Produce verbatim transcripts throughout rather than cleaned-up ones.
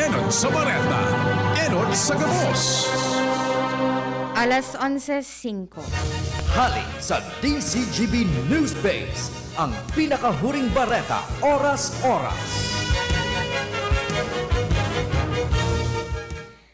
Enot sa bareta, enot sa gabos. Alas onse singko. Hali sa D Z G B News Base, ang pinakahuring bareta, oras-oras.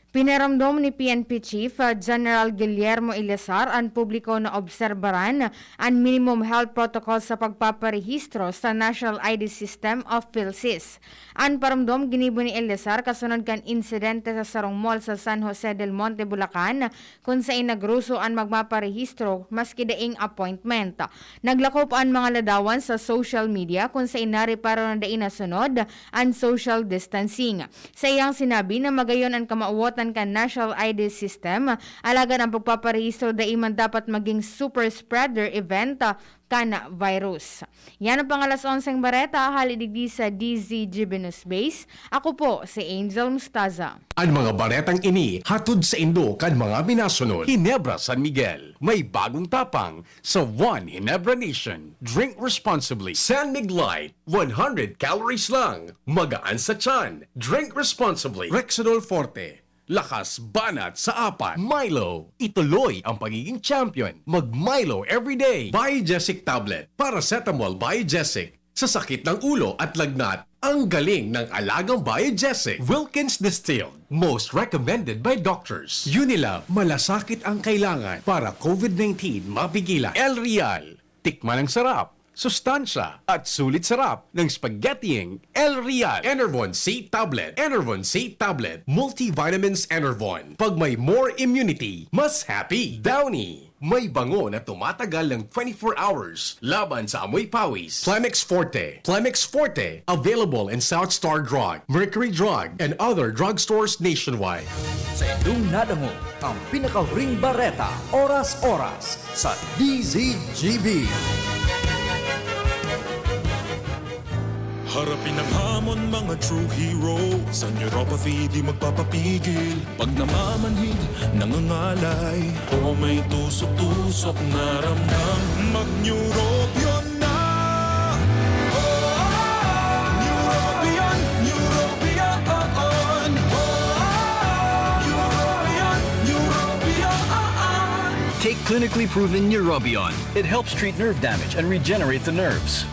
Pinaramdom ni P N P Chief, ah, General Guillermo Eleazar an publiko na obserbaran an minimum health protocol sa pagpaparehistro sa National I D System o PhilSys. An paramdom ginibo ni Eleazar kasunod kan insidente sa sarong mall sa San Jose del Monte, Bulacan, kun sain nagruso an magmaparehistro maski daing appointment. Naglakop an mga ladawan sa social media kun sain nareparo na dai nasunod an social distancing. Sa iyang sinabi na magayon an kamawotan kan National I D System, alagad an pagpaparehistro dai man dapat maging super spreader event, ah, kan virus. Yan ang pang-alas onseng bareta, hali digdi sa D Z G B News Base. Ako po si Angel Mustaza. An mga baretang ini hatod saindo kan mga minasunod: Ginebra San Miguel, may bagong tapang sa One Ginebra Nation. Drink responsibly. San Mig Light, one hundred calories lang, magaan sa tiyan. Drink responsibly. Rexidol Forte, lakas banat sa apat. Milo, ituloy ang pagiging champion. Mag Milo everyday. Biogesic Tablet, Paracetamol Biogesic, sa sakit ng ulo at lagnat. Ang galing ng alagang Biogesic. Wilkins Distilled, most recommended by doctors. Unilab, malasakit ang kailangan para COVID nineteen mapigilan. El Real, tikman ang sarap, sustansya, at sulit sarap ng spaghettiing El Real. Enervon C Tablet. Enervon C Tablet, multivitamins Enervon. Pag may more immunity, mas happy. Downy, may bango na tumatagal ng twenty-four hours laban sa amoy pawis. Plemex Forte. Plemex Forte, available in South Star Drug, Mercury Drug, and other drugstores nationwide. Sa indong nadangog ang pinakahuring bareta, oras-oras, sa D Z G B. Harapin ang hamon, mga true hero. Sa neuropathy, di magpapapigil. Pag namamanhid, nangangalay, o may tusok-tusok na ramdam, mag-Neurobion na! Oh, Neurobion, Neurobion, oh, oh. Neurobion, Neurobion, oh, oh. Take clinically proven Neurobion. It helps treat nerve damage and regenerate the nerves.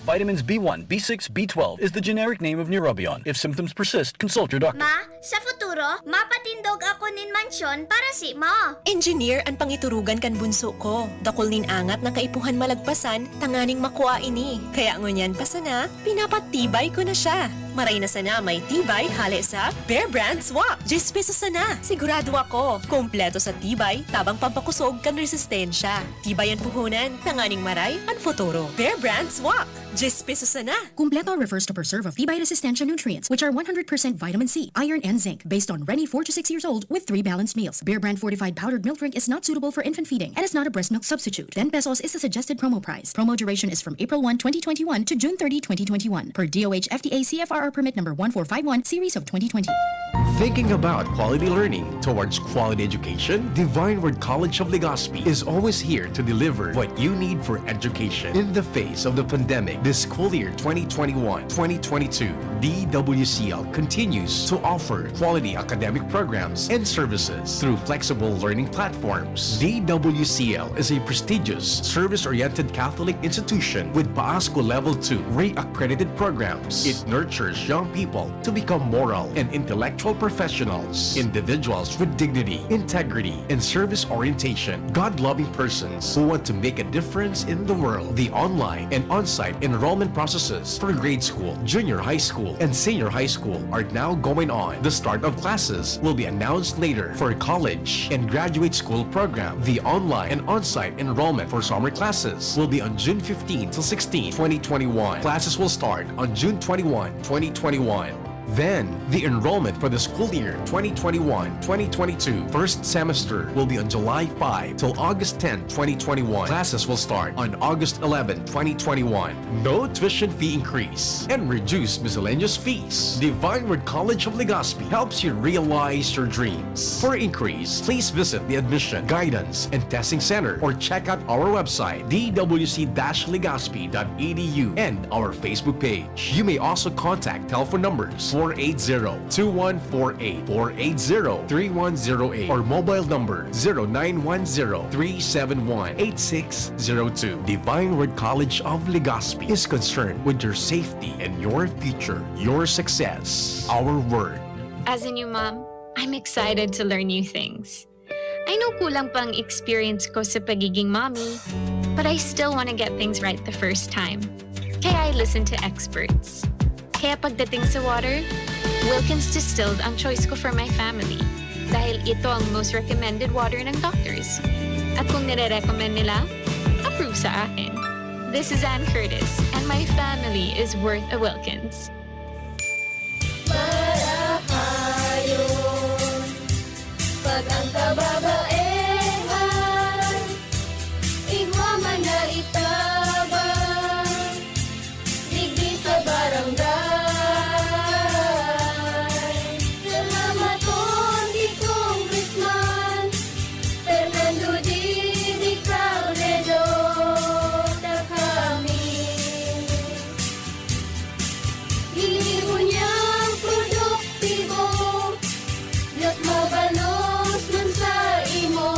Vitamins B one, B six, B twelve is the generic name of Neurobion. If symptoms persist, consult your doctor. Ma, sa futuro, mapatindog ako nin mansyon para si mo. Engineer an pangiturugan kan bunso ko. Dakul nin angat na kaipuhan malagpasan tanganing makua ini. Kaya ngunyan pa sana, pinapatibay ko na siya. Maray na sana may tibay hale sa Bear Brand Swak. Diyes pesos sana. Sigurado ako, kompleto sa tibay, tabang pampakosog kan resistensya. Tibay an puhunan, tanganing maray an futuro. Bear Brand Swak. Diyes pesos sana. Kumpleto refers to preserve of tibay resistensya nutrients, which are one hundred percent vitamin C, iron, and zinc, based on Reni four to six years old with three balanced meals. Bear Brand fortified powdered milk drink is not suitable for infant feeding and is not a breast milk substitute. Ten pesos is the suggested promo price. Promo duration is from April one, twenty twenty-one to June thirty, twenty twenty-one, per D O H F D A C F R R permit number one four five one, series of twenty twenty. Thinking about quality learning towards quality education? Divine Word College of Legazpi is always here to deliver what you need for education. In the face of the pandemic, this school year twenty twenty-one, twenty twenty-two, D W C L continues to offer quality academic programs and services through flexible learning platforms. D W C L is a prestigious, service-oriented Catholic institution with PAASCU Level two re-accredited programs. It nurtures young people to become moral and intellectual professionals, individuals with dignity, integrity, and service orientation, God-loving persons who want to make a difference in the world. The online and on-site enrollment processes for grade school, junior high school, and senior high school are now going on. The start of classes will be announced later. For college and graduate school program, the online and on-site enrollment for summer classes will be on June fifteen to sixteen, twenty twenty-one. Classes will start on June twenty-one, twenty twenty-one. Then, the enrollment for the school year twenty twenty-one, twenty twenty-two first semester will be on July five till August ten, twenty twenty-one. Classes will start on August eleven, twenty twenty-one. No tuition fee increase and reduced miscellaneous fees. Divine Word College of Legazpi helps you realize your dreams. For inquiries, please visit the admission, guidance, and testing center or check out our website, D W C dash legazpi dot E D U, and our Facebook page. You may also contact telephone numbers four eight zero, two one four eight, four eight zero, three one zero eight, or mobile number zero nine one zero, three seven one, eight six zero two. Divine Word College of Legazpi is concerned with your safety and your future, your success. Our word. As a new mom, I'm excited to learn new things. I know kulang pa ang experience ko sa pagiging mommy, but I still want to get things right the first time. Kaya I listen to experts. Kaya pagdating sa water, Wilkins Distilled ang choice ko for my family. Dahil ito ang most recommended water ng doctors. At kung nire-recommend nila, approve sa akin. This is Ann Curtis, and my family is worth a Wilkins. Marahayon, pag ang kababaehan, igwa man na itabang, digdi sa barangay. Salamaton ki Congressman Fernando Didi Cabredo, ta kami. Ginibo niyang produktibo, mas mabalos man sa imo.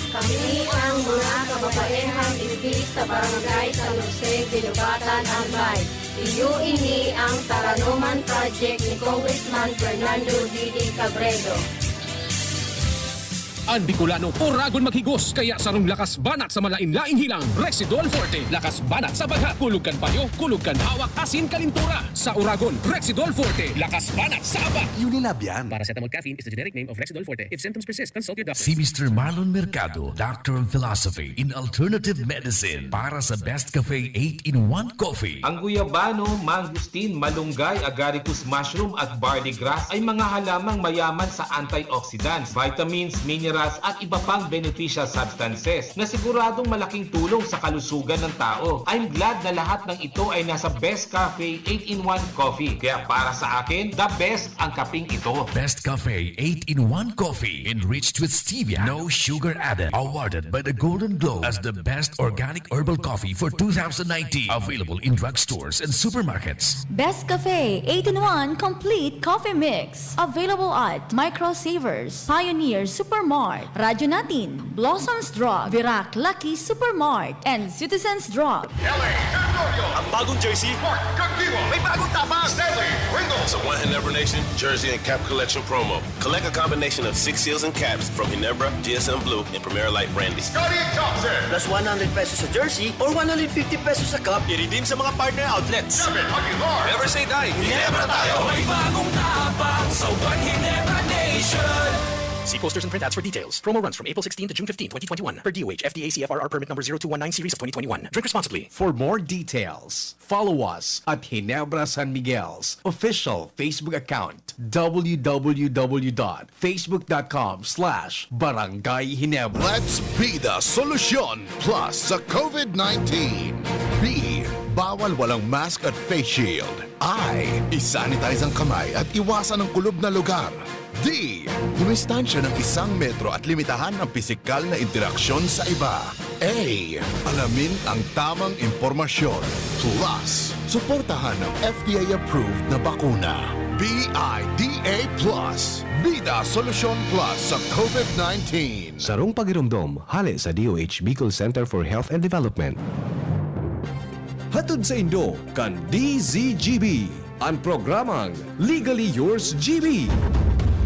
Kami ang mga kababaehang digdi sa Barangay San Jose, Guinobatan, Albay. Iyo ini ang Taranoman Project ni Congressman Fernando Didi Cabredo. An Bicolano, oragon maghigos, kaya sarong lakas banat sa malain-laing hilang, Rexidol Forte. Lakas banat sa baghat, kulog kan payo, kulog kan hawak, asin kalintura. Sa oragon, Rexidol Forte. Lakas banat sa abak. Unilab yan. Paracetamol caffeine is the generic name of Rexidol Forte. If symptoms persist, consult your doctor. Si Mister Marlon Mercado, Doctor of Philosophy in Alternative Medicine, para sa Best Cafe eight-in-one Coffee. Ang guyabano, mangosteen, malunggay, agaricus mushroom at barley grass ay mga halamang mayaman sa antioxidants, vitamins, minerals at iba pang beneficial substances na siguradong malaking tulong sa kalusugan ng tao. I'm glad na lahat ng ito ay nasa Best Cafe eight-in-one Coffee. Kaya para sa akin, the best ang kaping ito. Best Cafe eight-in-one Coffee, enriched with stevia, no sugar added. Awarded by the Golden Globe as the best organic herbal coffee for two thousand nineteen. Available in drugstores and supermarkets. Best Cafe eight-in-one Complete Coffee Mix. Available at Micro Savers, Pioneer Supermart, Radyo Natin, Blossoms Drug, Virac Lucky Supermart, and Citizens Drug. L A Territorio. Ang bagong jersey, Mark Kagdiwa. May bagong tapang, Stanley Ringo. Sa One Ginebra Nation Jersey and Cap Collection Promo. Collect a combination of six seals and caps from Ginebra, G S M Blue, and Primera Light Brandy. Scottie Thompson. Plus one hundred pesos sa jersey or one hundred fifty pesos sa cap. I-redeem sa mga partner outlets. David Aguilar. Never say die. Ginebra tayo. May bagong tapang sa One Ginebra Nation. See posters and printouts for details. Promo runs from April sixteen to June fifteen, twenty twenty-one, per D O H F D A C F R R permit number zero two one nine series of twenty twenty-one. Drink responsibly. For more details, follow us at Ginebra San Miguel's official Facebook account, w w w dot facebook dot com slash barangay ginebra. Let's be the solution plus sa COVID nineteen. B, bawal walang mask at face shield. I, isanitize ang kamay at iwasan ang kulob na lugar. D, dumistansya ng isang metro at limitahan ang pisikal na interaksyon sa iba. A, alamin ang tamang impormasyon. Plus, suportahan ang F D A-approved na bakuna. B I D A plus, Bida Solusyon Plus sa COVID nineteen. Sarong pagiromdom, hale sa D O H Bicol Center for Health and Development. Hatod saindo kan D Z G B, an programang Legally Yours G B.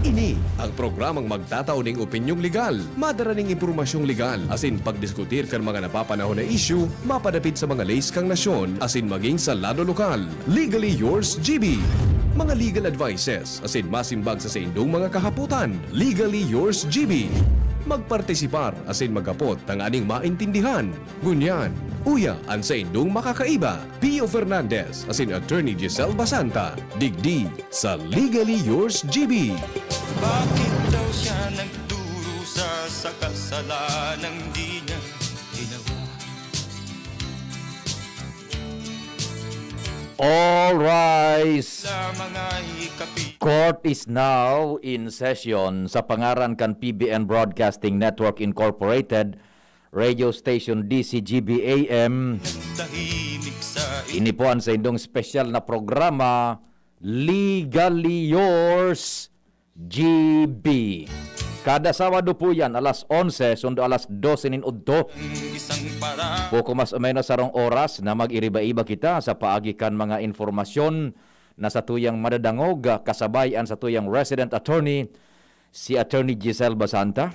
Ini ang programang magtatao ning opinyong legal, madara ning impormasyong legal, asin pagdiskutir kan mga napapanahon na isyu mapadapit sa mga leis kan nasyon asin maging sa lado lokal. Legally Yours G B. Mga legal advices asin masimbag sa saindong mga kahapotan. Legally Yours G B. Magpartisipar asin maghapot tanganing maintindihan. Ngunyan, uya an saindong makakaiba, Pio Fernandez asin Attorney Giselle Basanta, digdi sa Legally Yours G B. Bakit daw siya nagdurusa sa kasalanang di niya ginawa? All rise. Sa mga ikapi- Court is now in session. Sa pangaran kan P B N Broadcasting Network Incorporated, Radio Station D C G B A M. Tahimik sa Ini po an saindong espesyal na programa, Legally Yours, G B. Kada Sabado po yan, alas onse, sundo alas dose nin udto. Poko mas o menos sarong oras na mag-iriba-iba kita sa paagi kan mga informasyon na satuyang madadangog, kasabay an satuyang resident attorney, si Attorney Giselle Basanta.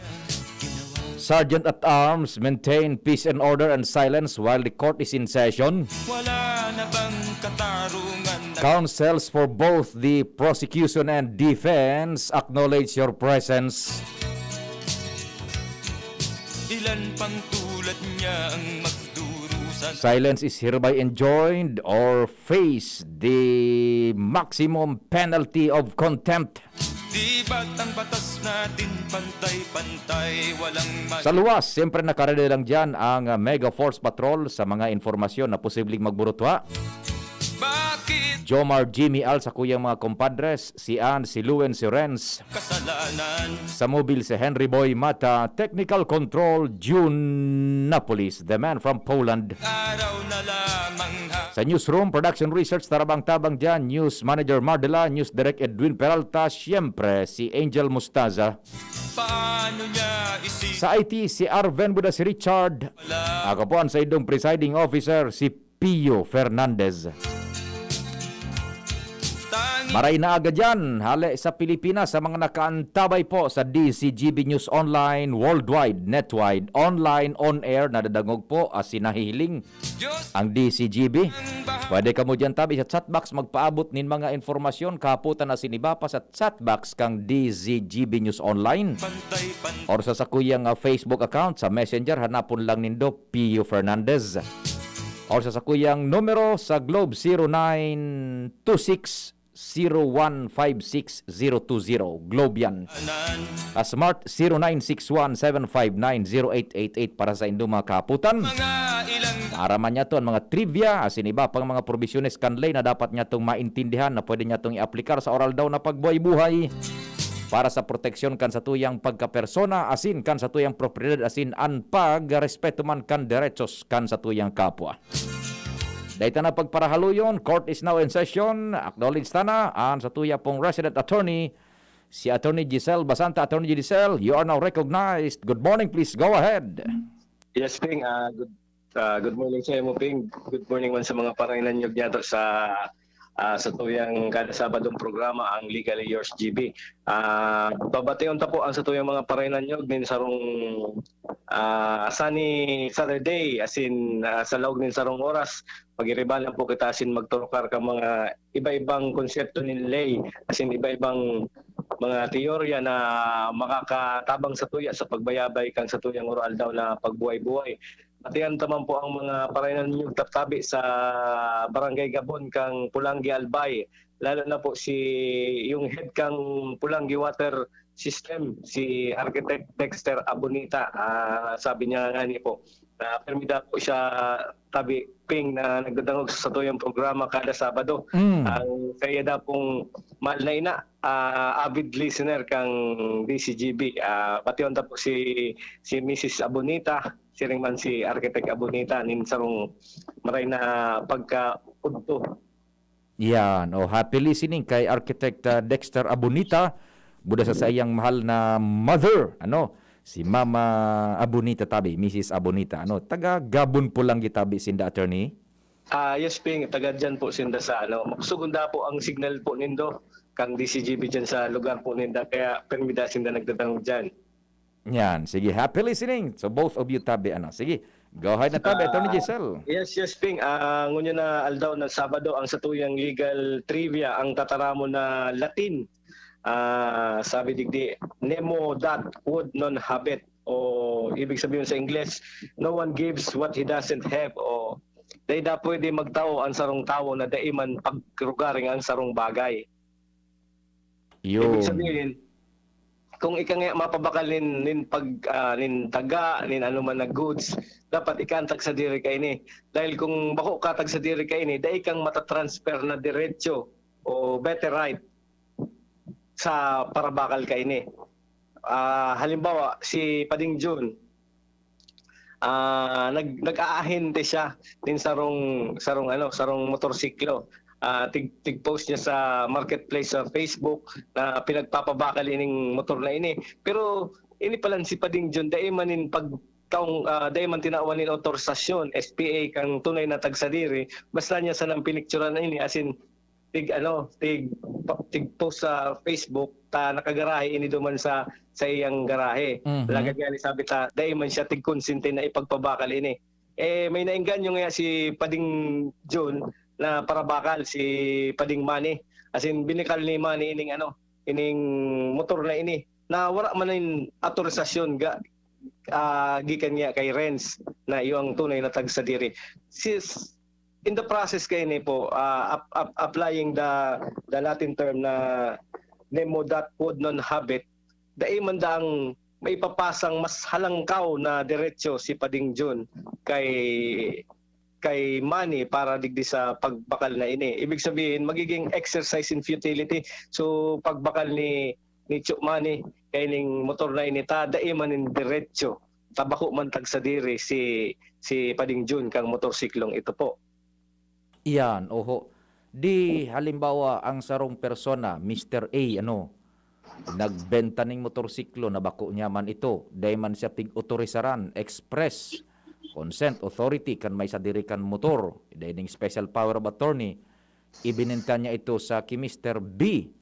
Sergeant at Arms maintain peace and order and silence while the court is in session. Wala na bang katarungan na Counsels for both the prosecution and defense acknowledge your presence. Ilan pang tulad niya ang magdurusa? Silence is hereby enjoined or face the maximum penalty of contempt. Di ba't ang batas natin pantay-pantay, walang ma- Sa luwas, siyempre nakaredy lang dyan ang, ah, Mega Force Patrol sa mga informasyon na posibleng magburutwa. Bakit? Jomar, Jimmy Al, sakuyang mga compadres, si Ann, si Luen, si Renz. Kasalanan. Sa mobil, si Henry Boy Mata, technical control, June Napolis, the man from Poland. Araw na lamang ha- Sa newsroom, production research, tabang-tabang dyan, news manager Mardela, news direct Edwin Peralta, siyempre si Angel Mustaza. Paano niya isi- Sa I T, si Arven Buda, si Richard. Wala. Ako po ang saindong presiding officer, si Pio Fernandez. Tangi- Maray na aga dyan, hale sa Pilipinas, sa mga nakaantabay po sa D C G B News Online, worldwide, netwide, online, on air, nadadangog po, asin nahihiling Diyos ang D C G B. Ang baha- Pwede kamo dyan tabi sa chat box magpaabot nin mga informasyon, kahapotan asin iba pa sa chat box kang D C G B News Online. Pantay-pantay. Or sa sakuyang, ah, Facebook account, sa Messenger, hanapon lang nindo, Pio Fernandez. Or sa sakuyang numero sa Globe, zero nine two six, zero one five six, zero two zero. Globe yan. Sa Smart, zero nine six one, seven five nine, zero eight eight eight para sa indong mga kahapotan. Mga ilang Araman niya to ang mga trivia, asin iba pang mga probisyones kan ley na dapat niya tong maintindihan na pwede niya tong i-aplikar sa oral daw na pagbuhay-buhay para sa proteksyon kan satuyang pagkapersona, asin kan satuyang propiedad, asin an pagrespeto man kan derechos kan satuyang kapwa. Dai ta na pagparahaluyon, court is now in session. Acknowledge ta na an satuya pong resident attorney, si Attorney Giselle Basanta. Attorney Giselle, you are now recognized. Good morning, please go ahead. Yes, Ping. Ah, good, ah, good morning sa imo, Ping. Good morning man sa mga parainanyog niyato sa, ah, satuyang kada Sabadong programa, ang Legally Yours, G B. Ah, pabation ta po ang satuyang mga parainanyog nin sarong, ah, sunny Saturday, asin, ah, sa laog nin sarong oras, pag-iriba lang po kita asin magturukar kan mga iba-ibang konsepto nin ley, asin iba-ibang mga teorya na makakatabang satuya sa pagbayabay kan satuyang oro-aldaw na pagbuhay-buhay. Batian ta man po ang mga parainanyog tabi sa Barangay Gabon kang Polangui, Albay, lalo na po si, yung head kang Polangui Water System, si Architect Dexter Abonita. Ah, sabi niya nga ni po, na pirmi daw po siya tabi, Ping, na nagdadangog sa satuyang programa kada Sabado. Mm. Ang kaya daw pong mahal na ina, ah, avid listener kang D C G B. Ah, bation ta po si, si Missus Abonita, siring man si Architect Abonita, nin sarong maray na pagkaudto. Yan. O, happy listening kay Architect, ah, Dexter Abonita, buda sa saiyang mahal na mother, ano, si Mama Abonita tabi, Missus Abonita, ano, taga Gabon po lang gitabi sinda, attorney? Ah, yes, Ping, taga dyan po sinda sa, ano, makusog unda po ang signal po nindo, kang D C G B dyan sa lugar po ninda, kaya pirmi da sinda nagdadangog dyan. Yan. Sige, happy listening. So, both of you tabi, ano. Sige, go ahead na tabi, Attorney Ah, Giselle. Yes, yes, Ping. Ah, ngunyan na aldaw na Sabado, ang satuyang legal trivia, ang tataramon na Latin. Ah, sabi digdi, "Nemo dat quod non habet." O, ibig sabihin sa Ingles, "No one gives what he doesn't have." O, dai da pwede magtao ang sarong tawo na dai man pagrugaring ang sarong bagay. Ibig Yun. sabihin, kung ika nga mapabakal nin, nin pag, ah, nin daga, nin ano man na goods, dapat ika ang tagsadiri kaini. Dahil kung bako ka tagsadiri kaini, dai kang matatransfer na diretso o better right sa parabakal kaini. Ah, halimbawa, si Pading Jun, Ah, nag-, nag-aahente siya nin sarong, sarong ano, sarong motorsiklo. Ah, tig-, tig-post niya sa marketplace sa Facebook na pinagpapabakal ining motor na ini. Pero ini palan si Pading John, dai man nin pag-, taong, ah, dai man tinawan nin otorisasyon, S P A, kang tunay na tagsadiri, basta niya sanang pinicturan ini, asin tig-ano, tig-, tig-post sa Facebook, ta nakagarahe ini duman sa, sa iyang garahe. Mhm. Alagad nga ni sabi ta, dai man siya tigkonsente na ipagpabakal ini. Eh, may naengganyo ngaya si Pading John na parabakal si Pading Manny. Asin, binakal ni Manny ining ano, ining motor na ini, na wala man nin otorisasyon ga-, ah, gikan niya kay Renz na iyo ang tunay na tagsadiri. Sis-, in the process kaini po, ah, ap-, ap-, applying the, the Latin term na nemo dat quod non habet, dai man daang maipapasang mas halangkaw na derecho si Pading John kay, kay Manny para digdi sa pagbakal na ini. Ibig sabihin, magiging exercise in futility. So, pagbakal ni, ni Cho Manny kaining motor na ini ta, dai man nin derecho, ta bako man tagsadiri si, si Pading John kang motorsiklong ito po. Iyan, oho. Di halimbawa, ang sarong persona, Mister A, ano, nagbenta ning motorsiklo na bako niya man ito, dai man siya pig-otorisaran, express consent, authority, kan may sadiri kan motor, dai ning special power of attorney, ibinenta niya ito sa ki Mister B,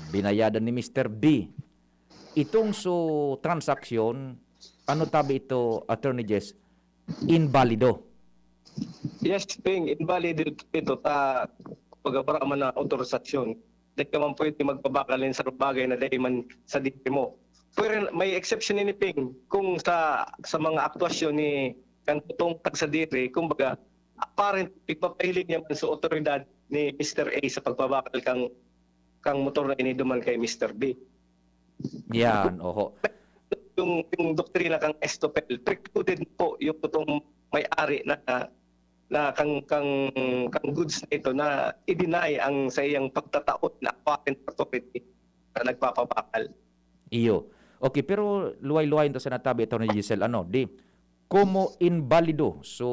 binayadan ni Mister B. Itong so transaksyon, ano tabi ito, Attorney Jess? Inbalido. Yes, Ping, invalid ito ta pagkabara man na otorisasyon. Di ka man pwede magpabakal nin sarong bagay na dai man sadiri mo. Pero may exception ini, Ping, kung sa, sa mga aktuasyon ni kan totoong tagsadiri, kumbaga, apparent, ipapailing niya man sa otoridad ni Mister A sa pagpabakal kang, kang motor na ini duman kay Mister B. Yan, oho. Yung, yung doktrina kang estopel, precluded po yung totoong may-ari na, na kang, kang, kang goods na ito na i-deny ang sa iyang pagtataod na apparent authority na nagpapabakal. Iyo. Okay, pero luway-luway ito sa natabi, Attorney Giselle, ano, di, komo inbalido so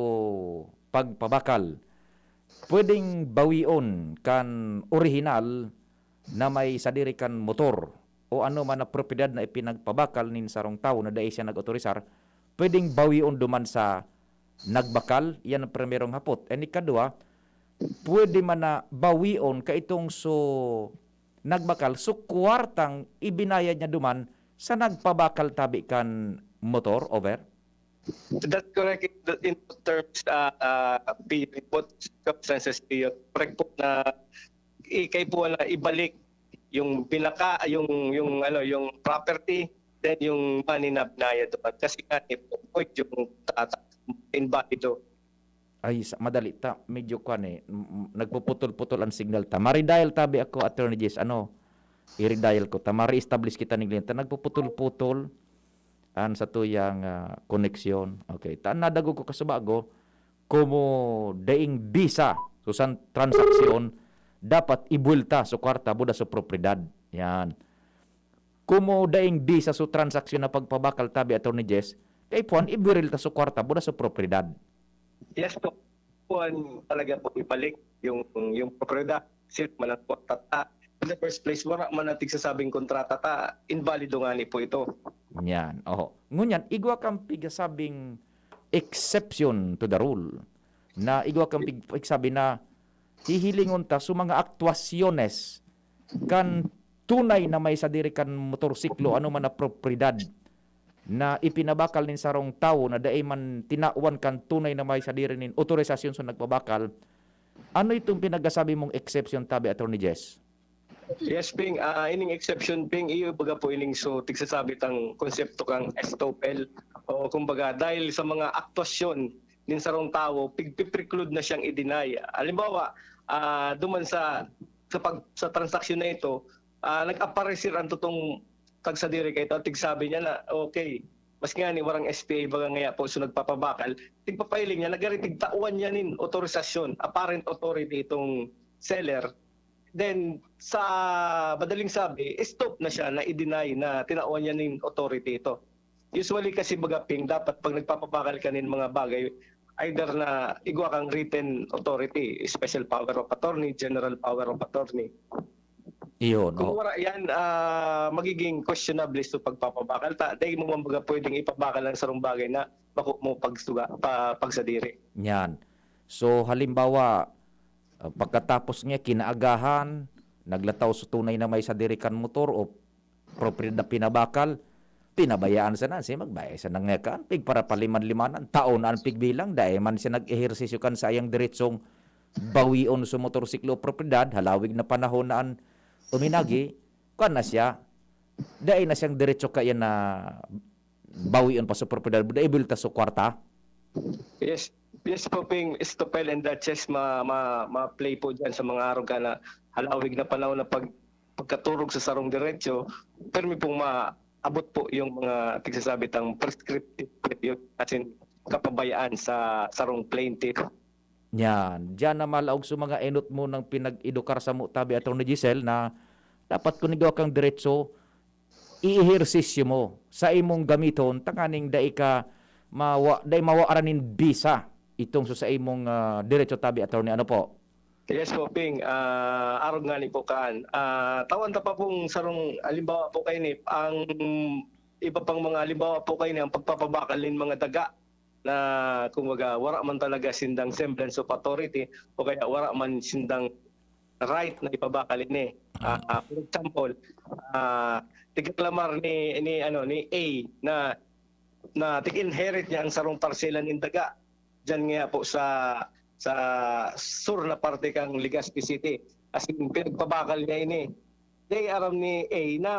pagpabakal, pwedeng bawion kan orihinal na may sadiri kan motor o ano man na propiedad na ipinagpabakal nin sarong tawo na dai siya nag-otorisar, pwedeng bawion duman sa nagbakal? Iyan ang primerong hapot. And ikadwa, pwede man na bawion kaitong so nagbakal, so kwartang ibinayad niya duman sa nagpabakal tabi kan motor, over? That's correct in, in terms, ah, ah, P U, in both circumstances, P U. Correct po na i-, kaipuhan na ibalik yung pinaka-, yung, yung, ano, yung property, then yung money na binayad doon. Kasi nga, eh, void yung tata-, invalido. Ay, sa, madali ta. Medyo kwan eh, m-, m-, nagpuputol-putol ang signal ta. Maridial tabi ako, Attorney Jess. Ano, i-redial ko ta. Mari-establish kita ning linya ta. Nagpuputol-putol an satuyang, ah, koneksyon. Okay. Ta, nadagog ko kasubago, komo daing bisa so san transaksyon, dapat ibuwelta so kwarta buda so propiedad. Yan. Komo daing bisa so transaksyon na pagpabakal tabi, Attorney Jess, kaipuhan, ibuwelta so kwarta buda so propiedad. Yes po. Puan talaga po ibalik yung, yung propiedad. Sino man ang kwarta ta. In the first place, wala man ang tigsasabing kontrata ta. Invalido nga ni po ito. Yan. Oho. Ngunyan, igwa kang pigasabing exception to the rule. Na igwa kang pig-, pigsabi na hihilingon ta sa mga aktuasyones kan tunay na may sadiri kan motorsiklo, ano man na propiedad na ipinabakal nin sarong tawo na dai man tinawan kan tunay na may sadiri nin otorisasyon sa nagpabakal. Ano itong pinagasabi mong exception tabi, Attorney Jess? Yes, Ping. Ah, ining exception, Ping, iyo baga po ining so tigsasabi tang konsepto kang estoppel. O kumbaga, dahil sa mga aktuasyon nin sarong tawo, pigpipreclude na siyang i-deny. Halimbawa, ah, duman sa, sa pag-, sa transaksyon na ito, ah, nag-aparecer ang totoong tagsadiri kay ito. Tigsabi niya na, okay, mas nga ni warang S P A baga ngaya po, so nagpapabakal, tigpapailing niya, nagari tigtawan niya nin otorisasyon, apparent authority itong seller. Then, sa madaling sabi, stop na siya na i-deny na tinawan niya nin authority ito. Usually kasi, baga, Ping, dapat pag nagpapabakal ka nin mga bagay, either na igwa kang written authority, special power of attorney, general power of attorney. Iyon, Kung oh. wala yan, ah, magiging questionable sa pagpapabakal ta. Dai mo man, baga, pwedeng ipabakal ang sarong bagay na bako mo pagsuga, pa, pagsadiri. Yan. So, halimbawa, ah, pagkatapos niya, kinaagahan, naglataw sa tunay na may sadiri kan motor o propiedad na pinabakal, pinabayaan sana siya, magbayad sana nga kan pig para paliman-limanan. Taon na an pigbilang, dai man siya nag-ehersisyo kan saiyang diretsong bawion sa motorsiklo o propiedad, halawig na panahon na an uminagi, kuwan na siya, dai na siyang diretso kaya na bawion pa sa propiedad, dai bulta sa kwarta. Yes. Yes po, Ping, Estopel and Duchess, ma, ma, ma-play po dyan sa mga arog ka na halawig na panahon na pag, pagkaturog sa sarong diretso, permi pong maabot po yung mga tigsasabit ang prescriptive period, as in, kapabayaan sa sarong plaintiff. Yan. Diyan na malaog sa mga enot mo nang pinag-edukar sa mo, tabi, Attorney Giselle, na dapat kung igwa kang diretso, i-ehersisyo mo sa imong gamiton, tanganing dai ka mawa, dai mawaran nin bisa itong sa, sa imong, ah, diretso, tabi, Attorney. Ano po? Yes po, Ping. Ah, arog nga ni po kaan. Ah, tawan ta pa pong sarong halimbawa po kayo ni, ang iba pang mga halimbawa po kayo ni, ang pagpapabakal nin mga daga na, kumbaga, wala man talaga sindang semblance of authority o kaya wala man sindang right na ipabakal ini. Ah, ah, for example, ah, tiglamar ni, ni, ano, ni A na, na tig-inherit niya ang sarong parsela nin daga diyan nga po sa, sa sur na parte kang Legazpi City. As in, pinagpabakal niya ini. Dai aram ni A na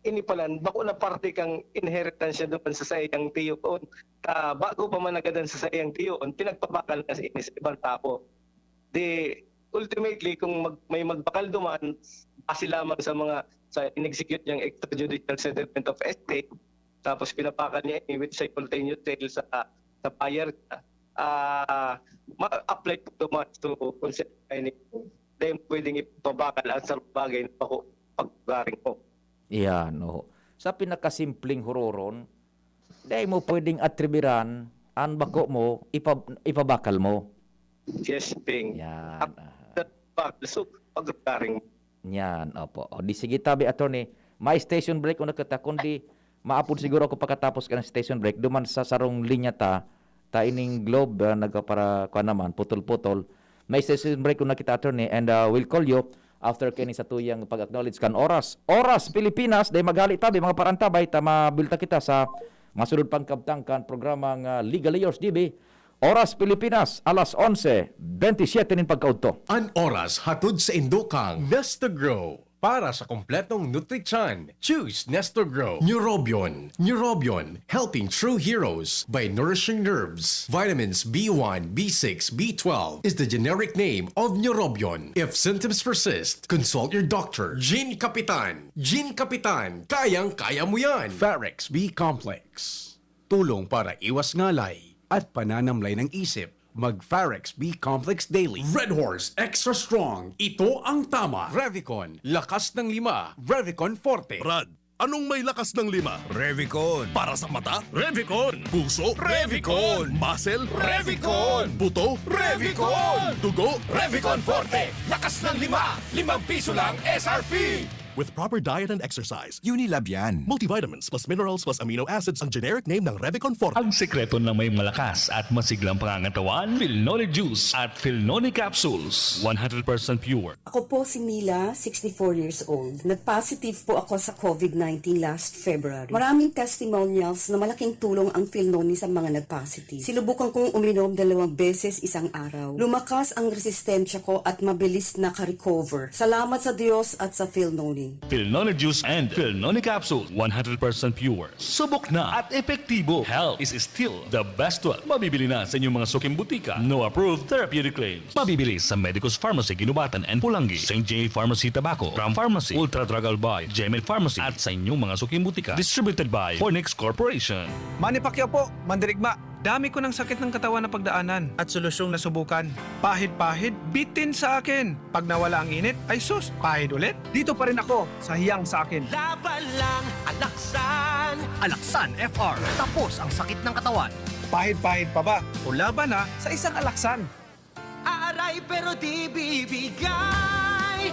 ini palan, bako na parte kang inheritance siya duman sa saiyang tiyoon. Ka, bago pa man nagadan sa saiyang tiyoon, pinagpabakal na sa ini sa ibang tawo. Di, ultimately, kung mag, may magbakal duman, base lamang sa mga, sa in-execute niyang extrajudicial settlement of estate, tapos pinabakal niya ini with simultaneous sale sa, sa buyer niya, ah, ma-apply po duman to consent. Dai mo pwedeng ipabakal ang sarong bagay na bako paggaring mo. Iyan, oo. Sa pinakasimpleng huroron, dai mo pwedeng atribiran an bako mo, ipa-, ipabakal mo. Yes, Ping. Yan. Ap-, Aha. Bakal, so, paggaring mo. Yan, opo. O, di sige tabi, attorney. May station break una kita, kundi maapod siguro ako pagkatapos ka ng station break, duman sa sarong linya ta, ta ining Globe, ah, nagpapara-, kuwan naman, putol-putol. May station break una kita, attorney, and, ah, we'll call you after kini sa tuyang pag-acknowledge kan oras. Oras Pilipinas, dai maghali tabi, mga parantabay, ta mabilta kita sa masunod pang kabtang kan programang, ah, Legal Yours, G B. Oras Pilipinas, alas onse, bentisiete nin pagkaudto. An oras hatod saindo kan Nestegro. Para sa kompletong nutrisyon, choose Nestegro. Neurobion. Neurobion, helping true heroes by nourishing nerves. Vitamins B one, B six, B twelve is the generic name of Neurobion. If symptoms persist, consult your doctor. Gene Kapitan. Gene Kapitan, kayang-kaya mo yan. Farex B Complex. Tulong para iwas ngalay at pananamlay ng isip. Mag Farex B Complex Daily. Red Horse Extra Strong. Ito ang tama. Revicon. Lakas ng lima. Revicon Forte. Brad, anong may lakas ng lima? Revicon. Para sa mata? Revicon. Puso? Revicon. Muscle? Revicon. Buto? Revicon. Dugo? Revicon Forte. Lakas ng lima. Limang piso lang S R P. With proper diet and exercise. Unilab yan. Multivitamins plus minerals plus amino acids ang generic name ng Revicon Forte. Ang sekreto ng may malakas at masiglang pangangatawan, Filnoni Juice at Filnoni Capsules. One hundred percent pure. Ako po si Mila, sixty-four years old. Nag-positive po ako sa COVID nineteen last February. Maraming testimonials na malaking tulong ang Filnoni sa mga nag-positive. Sinubukan kong uminom dalawang beses isang araw. Lumakas ang resistensya ko at mabilis naka-recover. Salamat sa Diyos at sa Filnoni. Filnoni Juice and Filnoni Capsule, one hundred percent pure. Subok na at epektibo. Health is still the best wealth. Mabibili na sa inyong mga suking butika. No approved therapeutic claims. Mabibili sa Medicus Pharmacy, Guinobatan and Pulangi, Saint J Pharmacy, Tabaco, Ram Pharmacy, Ultra Drug Albay, Gemed Pharmacy, at sa inyong mga suking butika. Distributed by Fornix Corporation. Manny Pacquiao po, mandirigma. Dami ko ng sakit ng katawan na pagdaanan at solusyong nasubukan. Pahid-pahid, bitin sa akin. Pag nawala ang init, ay sus, pahid ulit. Dito pa rin ako sa hiyang sa akin. Laban lang, Alaksan. Alaksan F R. Tapos ang sakit ng katawan. Pahid-pahid pa ba? O laban na sa isang Alaksan. Aaray pero di bibigay.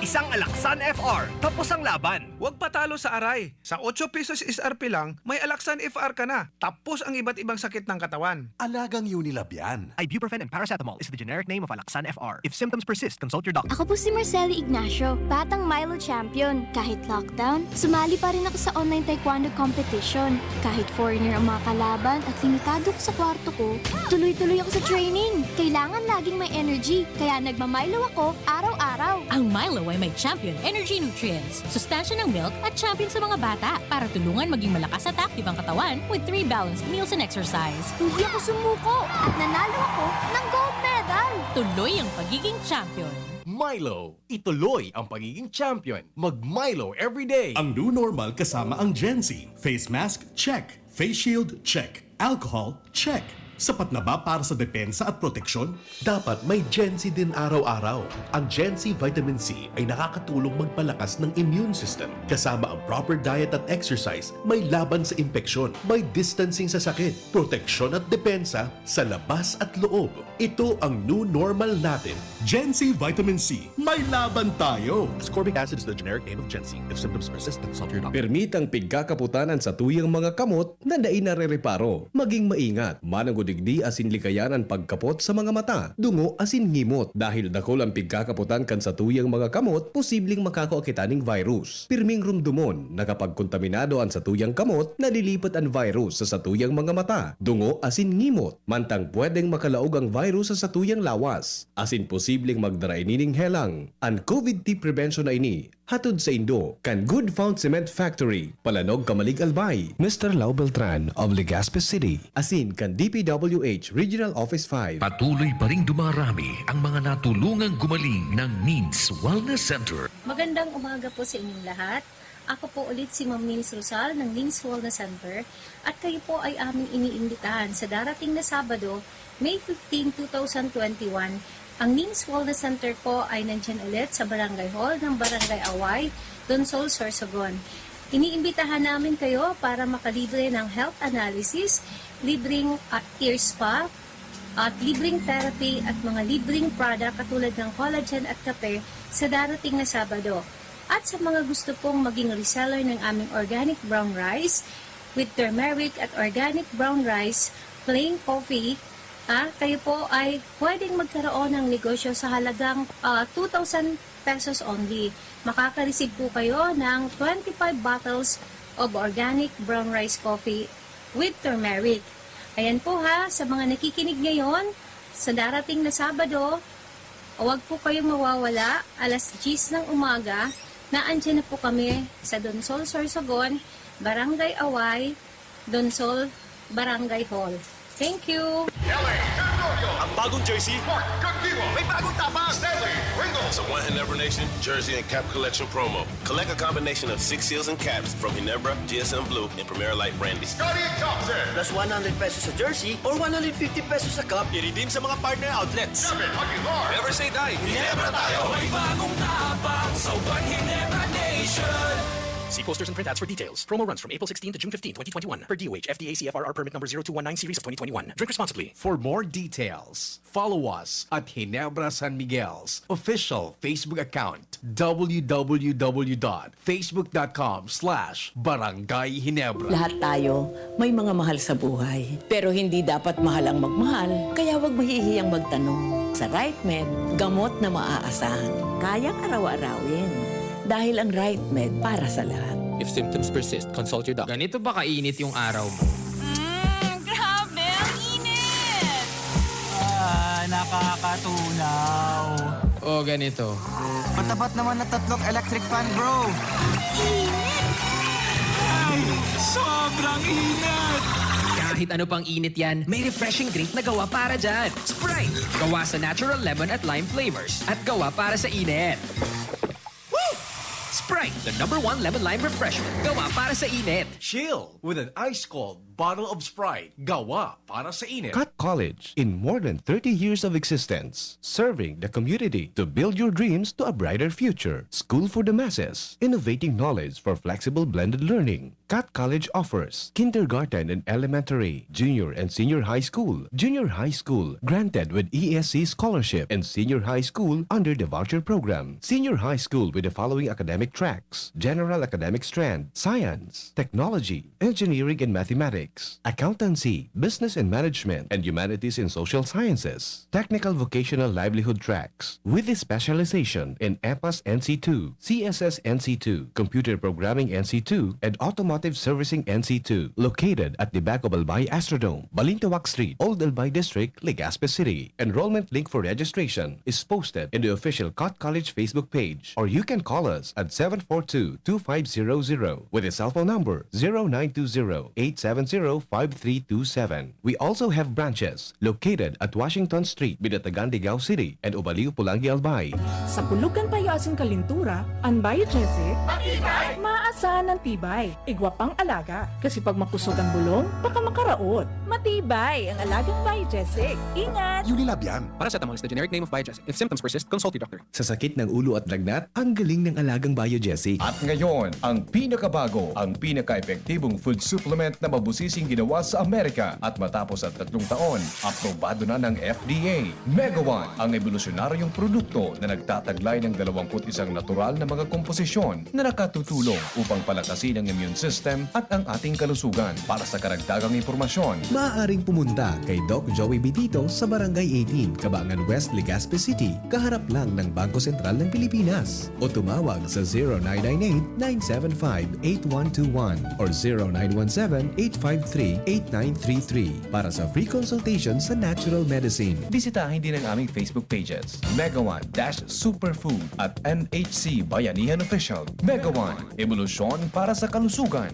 Isang Alaksan F R. Tapos ang laban. Huwag patalo sa aray. Sa otso pesos S R P lang, may Alaksan F R ka na. Tapos ang iba't ibang sakit ng katawan. Alagang Unilab yan. Ibuprofen and paracetamol is the generic name of Alaksan F R. If symptoms persist, consult your doctor. Ako po si Marcelo Ignacio, batang Milo champion. Kahit lockdown, sumali pa rin ako sa online taekwondo competition. Kahit foreigner ang mga kalaban at limitado ko sa kwarto ko, tuloy-tuloy ako sa training. Kailangan laging may energy, kaya nagmamilo ako araw-araw. Ang Milo ay may champion energy nutrients, sustansya ng milk at champion sa mga bata para tulungan maging malakas at active ang katawan with three balanced meals and exercise. Hindi ako sumuko at nanalo ako ng gold medal. Tuloy ang pagiging champion. Milo, ituloy ang pagiging champion. Mag Milo everyday. Ang new normal kasama ang Gen Z. Face mask, check. Face shield, check. Alcohol, check. Sapat na ba para sa depensa at proteksyon? Dapat may Gen Z din araw-araw. Ang Gen Z Vitamin C ay nakakatulong magpalakas ng immune system. Kasama ang proper diet at exercise, may laban sa impeksyon, may distancing sa sakit, proteksyon at depensa sa labas at loob. Ito ang new normal natin. Gen Z Vitamin C, may laban tayo! Ascorbic acid is the generic name of Gen Z. If symptoms persist, consult your doctor. Permitang pigkakaputan an satuyang mga kamot na dai narereparo. Maging maingat, manongod digdi asin likayan an pagkapot sa mga mata, dungo asin ngimot, dahil dakul an pigkakaputan kan satuyang mga kamot, posibleng makakua kita ning virus. Pirming rumdomon na kapag kontaminado an satuyang kamot, nalilipat an virus sa satuyang mga mata, dungo asin ngimot, mantang pwedeng makalaog ang virus sa satuyang lawas, asin posibleng magdara ini ning helang. An COVID T prevention na ini hatod saindo kan Good Found Cement Factory, Palanog, Camalig, Albay, Mister Lau Beltran of Legazpi City, asin kan D P W H Regional Office five. Patuloy pa ring dumarami ang mga natulungang gumaling ng Means Wellness Center. Magandang umaga po sa inyong lahat. Ako po ulit si Ma'am Nins Rosal ng Nins Wellness Center at kayo po ay aming iniimbitahan sa darating na Sabado, May fifteen, two thousand twenty-one. Ang Nins Wellness Center po ay nandyan ulit sa Barangay Hall ng Barangay Away, Donsol, Sorsogon. Iniimbitahan namin kayo para makalibre ng health analysis, libreng ah, ear spa, at libreng therapy at mga libreng product katulad ng collagen at kape sa darating na Sabado. At sa mga gusto pong maging reseller ng aming organic brown rice with turmeric at organic brown rice, plain coffee, ah, kayo po ay pwedeng magkaroon ng negosyo sa halagang ah, two thousand pesos only. Makaka-receive po kayo ng twenty-five bottles of organic brown rice coffee with turmeric. Ayan po ha, sa mga nakikinig ngayon, sa darating na Sabado, huwag po kayong mawawala, alas diyes ng umaga, naandyan na po kami sa Donsol, Sorsogon, Barangay Away, Donsol, Barangay Hall. Thank you! L A Territorio. Ang bagong jersey. Mark Continua. May bagong tapang. Stanley Ringo. Sa one Hundred Never Nation Jersey and Cap Collection Promo. Collect a combination of six seals and caps from Ginebra, G S M Blue, and Primera Light Brandy. Scottie Thompson. Plus one hundred pesos sa jersey or one hundred fifty pesos sa cup. I-redeem sa mga partner outlets. Kevin Aguilar. Never say die. Ginebra tayo. May bagong tapang sa One Ginebra Nation. See posters and printouts for details. Promo runs from April sixteen to June fifteen, twenty twenty-one. Per D O H F D A C F R R permit number zero two one nine series of twenty twenty-one. Drink responsibly. For more details, follow us at Ginebra San Miguel's official Facebook account, w w w dot facebook dot com slash barangay Ginebra. Lahat tayo may mga mahal sa buhay. Pero hindi dapat mahal ang magmahal, kaya huwag mahihiyang magtanong. Sa RightMed, gamot na maaasahan, kayang araw-arawin. Dahil ang RightMed para sa lahat. If symptoms persist, consult your doctor. Ganito ba kainit yung araw mo? Mm, grabe! Ang init! Ah, nakakatunaw. O ganito. Matapat naman na tatlong electric fan, bro! Ay, sobrang init! Kahit ano pang init yan, may refreshing drink na gawa para dyan. Sprite! Gawa sa natural lemon at lime flavors. At gawa para sa init. Woo! Sprite, the number one lemon lime refreshment. Gawa para sa init. Chill with an ice cold Bottle of Sprite, gawa para sa init. Cat College, in more than thirty years of existence, serving the community to build your dreams to a brighter future. School for the masses, innovating knowledge for flexible blended learning. Cat College offers kindergarten and elementary, junior and senior high school, junior high school, granted with E S C scholarship, and senior high school under the voucher program. Senior high school with the following academic tracks: general academic strand, science, technology, engineering and mathematics, accountancy, business and management, and humanities and social sciences, technical vocational livelihood tracks, with a specialization in EPAS N C two, C S S N C two, computer programming N C two, and automotive servicing N C two, located at the back of Albay Astrodome, Balintawak Street, Old Albay District, Legazpi City. Enrollment link for registration is posted in the official Cat College Facebook page, or you can call us at seven four two, two five zero zero with a cell phone number zero nine two zero, eight seven zero, five three two seven. We also have branches located at Washington Street, Binatagan, Digao City, and Ubaliw, Pulangi, Albay. Sa pulog kan payo asin kalintura, an Biogesic, matibay! Maasahan an tibay, igwa pang alaga. Kasi pag makusog ang bulong, baka makaraot. Matibay ang alagang Biogesic. Ingat! Unilab yan. Paracetamol is the generic name of Biogesic. If symptoms persist, consult your doctor. Sa sakit ng ulo at lagnat, ang galing ng alagang Biogesic. At ngayon, ang pinakabago, ang pinaka-epektibong food supplement na mabusising ginawa sa Amerika. At matapos ang tatlong taon, aprobado na ng F D A. Mega One, ang ebolusyonaryong produkto na nagtataglay ng dalawampu't isang natural na mga komposisyon na nakatutulong upang palakasin ang immune system at ang ating kalusugan. Para sa karagdagang impormasyon, maaaring pumunta kay Doc Joey Bitito sa Barangay eighteen, Kabangan West, Legazpi City, kaharap lang ng Bangko Sentral ng Pilipinas. O tumawag sa zero nine nine eight, nine seven five, eight one two one or zero nine one seven, eight five three, eight nine three three para sa free consultation sa natural medicine. Bisitahin din ang aming Facebook pages, Mega One dash Superfood at N H C Bayanihan Official. Mega One, ebolusyon para sa kalusugan.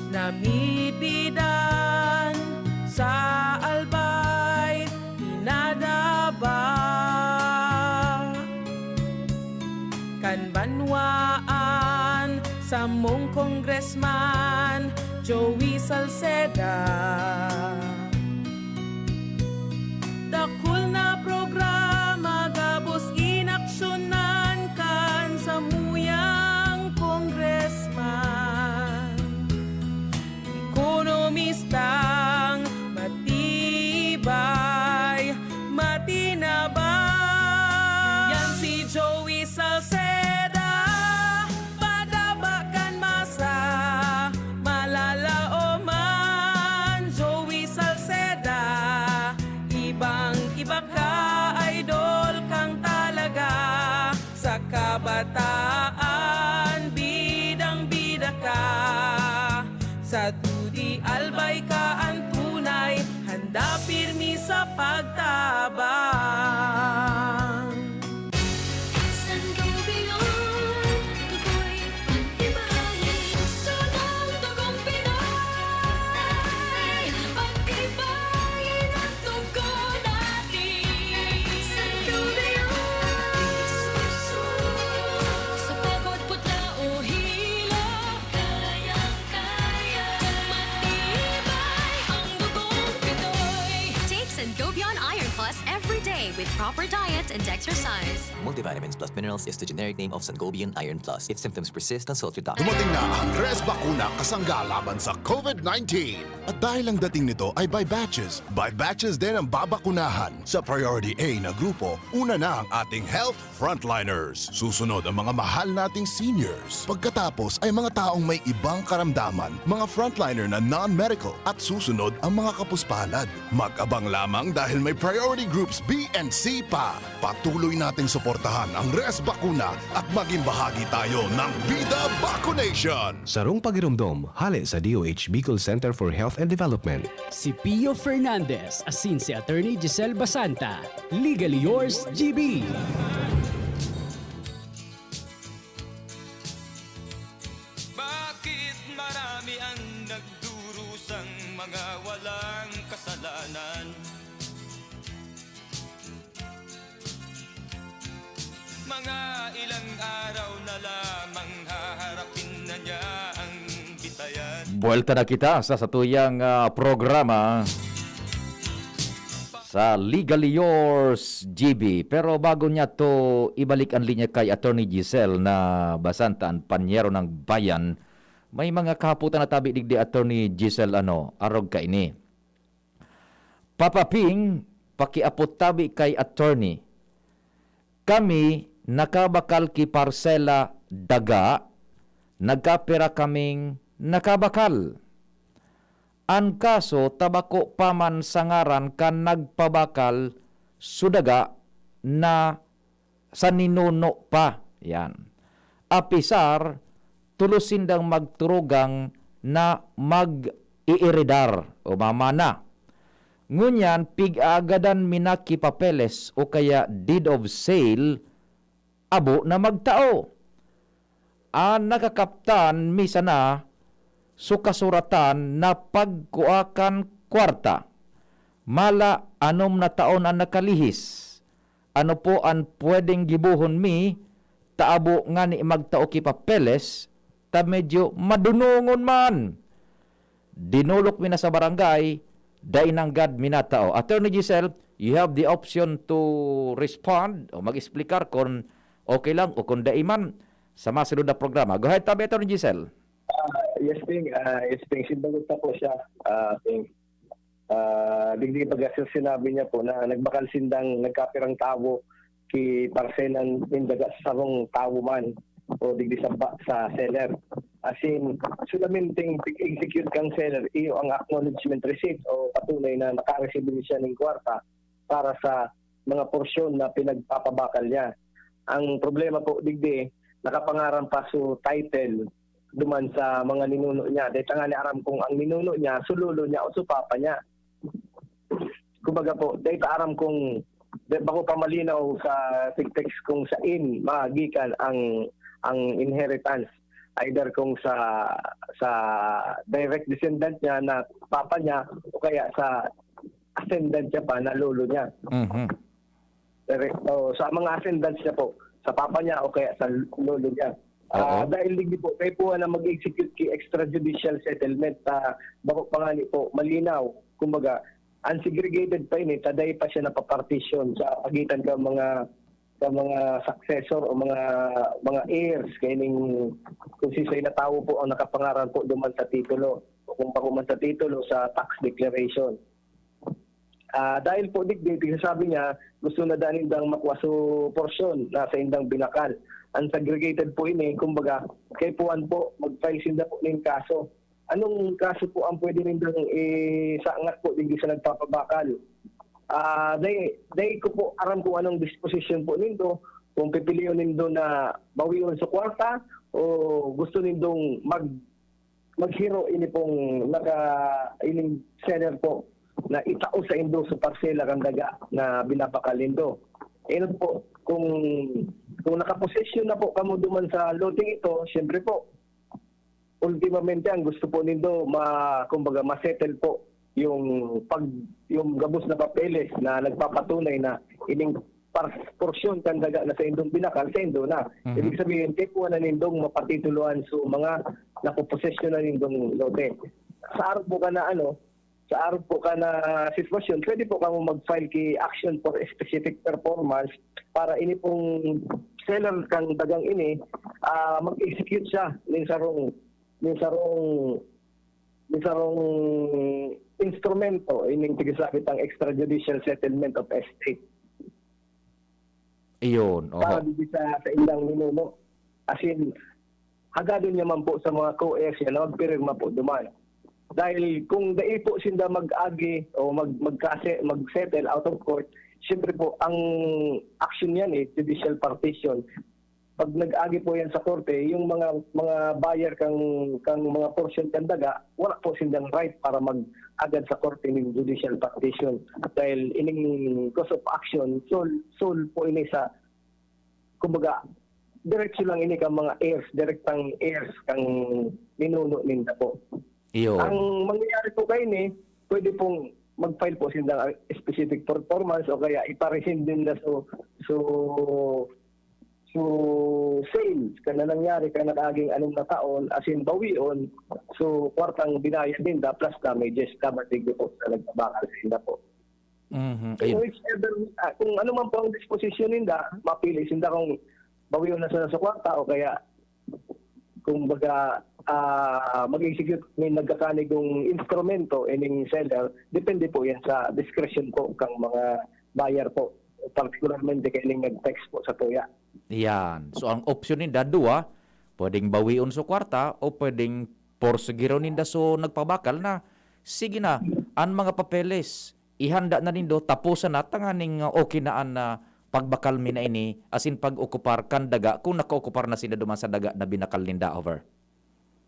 Namibidan sa Albay, pinadaba kan banwaan samong Congressman Joey Salceda. Dakul na programa gabos inaksyonan kan samuyang congressman. Ekonomistang matibay, matinabang. Yan si Joey Salceda, padaba kan masa, malalaoman. Joey Salceda, ibang-iba ka, idol kang talaga. Sa kabataan, bidang-bida ka. Sa dudi, Albay ka an tunay, handa pirmi sa pagtabang. Sangobion, tukoy, pagtibayin, sunod dugong Pinoy. Pagtibayin ang dugo natin. Sangobion, sa pagod, putla o hilo, kayang-kaya, matibay ang dugong Pinoy. Take Sangobion Iron Plus every day with proper diet and exercise. Multivitamins plus minerals is the generic name of Sangobion Iron Plus. If symptoms persist, consult your doctor. Dumating na ang Res Bakuna kasangga laban sa COVID nineteen. At dahil ang dating nito ay by batches, by batches din ang babakunahan. Sa Priority A na grupo, una na ang ating health frontliners. Susunod ang mga mahal nating seniors. Pagkatapos ay mga taong may ibang karamdaman, mga frontliner na non-medical, at susunod ang mga kapuspalad. Mag-abang lamang dahil may priority groups B and C pa. Patuloy nating suportahan ang Res Bakuna at maging bahagi tayo ng Bida Vacunation! Sarong pagiromdom, hale sa D O H Bicol Center for Health and Development. Si Pio Fernandez asin si Attorney Giselle Basanta. Legally yours, G B. Bakit marami ang nagdurusang mga walang kasalanan? Mga ilang araw na lamang haharapin na niya ang bitayan. Buwelta na kita sa satuyang, ah, programa sa Legally Yours, G B. Pero bago niya to ibalik ang linya kay Attorney Giselle na basan ta an panyero ng bayan, may mga kahapotan na tabi digdi, Attorney Giselle, ano, arog kaini. Papa Ping, pakiapot tabi kay attorney. Kami nakabakal ki parsela daga, nagkapira kaming nakabakal. An kaso ta bako pa man sa ngaran kan nagpabakal, so daga na sa ninuno pa. Yan. Apisar, tulos sindang magturugang na mag-iiridar o mamana. Ngunyan, pig-aagadan mi na ki papeles o kaya deed of sale, abo na magtao. An nakakaptan mi sana so kasuratan na pagkua kan kwarta. Mala anom na taon an nakalihis. Ano po an pwedeng gibohon mi? Ta abo ngani magtao ki papeles, ta medyo madunongon man. Dinolok mi na sa barangay, dai nanggad minatao. Attorney Giselle, you have the option to respond o mag-explicar kung okay lang o kung dai man sa masunod na programa. Go ahead, tabi, Attorney Giselle. Ah, yes, Ping. Ah, yes, Ping. Simbagot na po siya. Ah, Ping. Ah, digdi pag sinabi niya po na nagbakal sindang nagkapirang tawo ki parselan nin daga sa sarong tawo man o digdi sa ba, sa seller. As in, solamente pig-execute kang seller, iyo ang acknowledgement receipt o patunay na nakareceive siya ning kwarta para sa mga porsyon na pinagpapabakal niya. Ang problema po digdi, nakapangaran pa so title duman sa mga ninuno niya. Dai tangani aram kung ang ninuno niya, so lolo niya o so papa niya. Kumbaga po, dai ta aram kung, dai, bako pa malinaw sa tig-text kung sain magikan ang ang inheritance, either kung sa sa direct descendant niya na papa niya o kaya sa ascendant niya pa na lolo niya. Mhm. Direct, o sa mga ascendants niya po, sa papa niya o kaya sa lolo niya. Ah, Oo. Dahil digdi po, kaipuhan na mag-execute ki extrajudicial settlement ta bako pa ngani po malinaw. Kumbaga, unsegregated pa ini, ta dai pa siya napapartition sa pagitan ka mga ka mga successor o mga mga heirs kaining kung siisay na tawo po ang nakapangaran po duman sa titulo o kung bako man sa titulo sa tax declaration. Ah, dahil po digdi, tigsasabi niya, gusto na daa nindang makua so porsyon na saindang binakal. Unsegregated po ini, kumbaga, kaipuhan po, mag-file sinda po nin kaso. Anong kaso po ang pwede nindang isangat po digdi sa nagpapabakal? Ah, dai, dai ko po aram kung anong disposition po nindo, kung pipilion nindo na bawion sa kwarta o gusto nindong mag maghiro ini pong naka ining seller po na itao saindo sa parsela kan daga na binabakal nindo. Inot po, kung kung nakaposesyon na po kamo duman sa loteng ito, siyempre po, ultimamente ang gusto po nindo ma kumbaga ma-settle po yung pag yung gabos na papeles na nagpapatunay na ining par- porsyon kan daga na saindong binakal, saindo na. Mhm. Ibig sabihin, kaipuhan na nindong mapatituloan so mga napoposesyon na nindong lote. Sa arog po ka na ano, sa arog po ka na sitwasyon, pwede po kamo mag-file ki action for specific performance para ini pong seller kang dagang ini, ah, mag-execute siya ning sarong ning sarong ning sarong instrumento ining tigsasabi tang extrajudicial settlement of estate. Iyon, Para oho. digdi sa sa indang ninuno. As in, hagadon niya man po sa mga co-heirs niya na magpirma po duman. Dahil kung dai po sinda mag-agi o mag magkase mag-settle out of court, siyempre po ang action niyan eh, judicial partition. Pag nag-agi po yan sa korte, yung mga mga buyer kang kang mga portion kang daga, wala po sindang right para mag-agad sa korte ning judicial partition. Dahil ining cause of action, sole sole po ini sa kumbaga, diretso lang ini kang mga heirs, direktang heirs kang ninuno ninda po. Iyon. Ang mangyayari po kaini, pwede pong mag-file po sindang specific performance o kaya ipa-rescind ninda so so so sales kan na nangyari kan nakaaging anom na taon, asin bawion, so kwartang binayad ninda plus damages, dapat digdi po sa nagpabakal sa inda po. Mhm. Kung Ayun. whichever, ah, kung ano man po ang disposition ninda, mapili sinda kung bawion na sila sa kwarta o kaya, kumbaga, ah, mag-execute may nagkakanigong instrumento ining seller, depende po yan sa discretion po kang mga buyer po, particularmente kaining nag-text po sa tuya. Yan. So, ang option ninda, duwa, pwedeng bawion so kwarta o pwedeng porsugiron ninda so nagpabakal na, sige na, an mga papeles, ihanda na nindo, taposan na, tanganing ah, okay na an ah, pagbakal mi na ini, asin pag-okupar kan daga, kung nakaokupar na sinda duman sa daga na binakal ninda, over.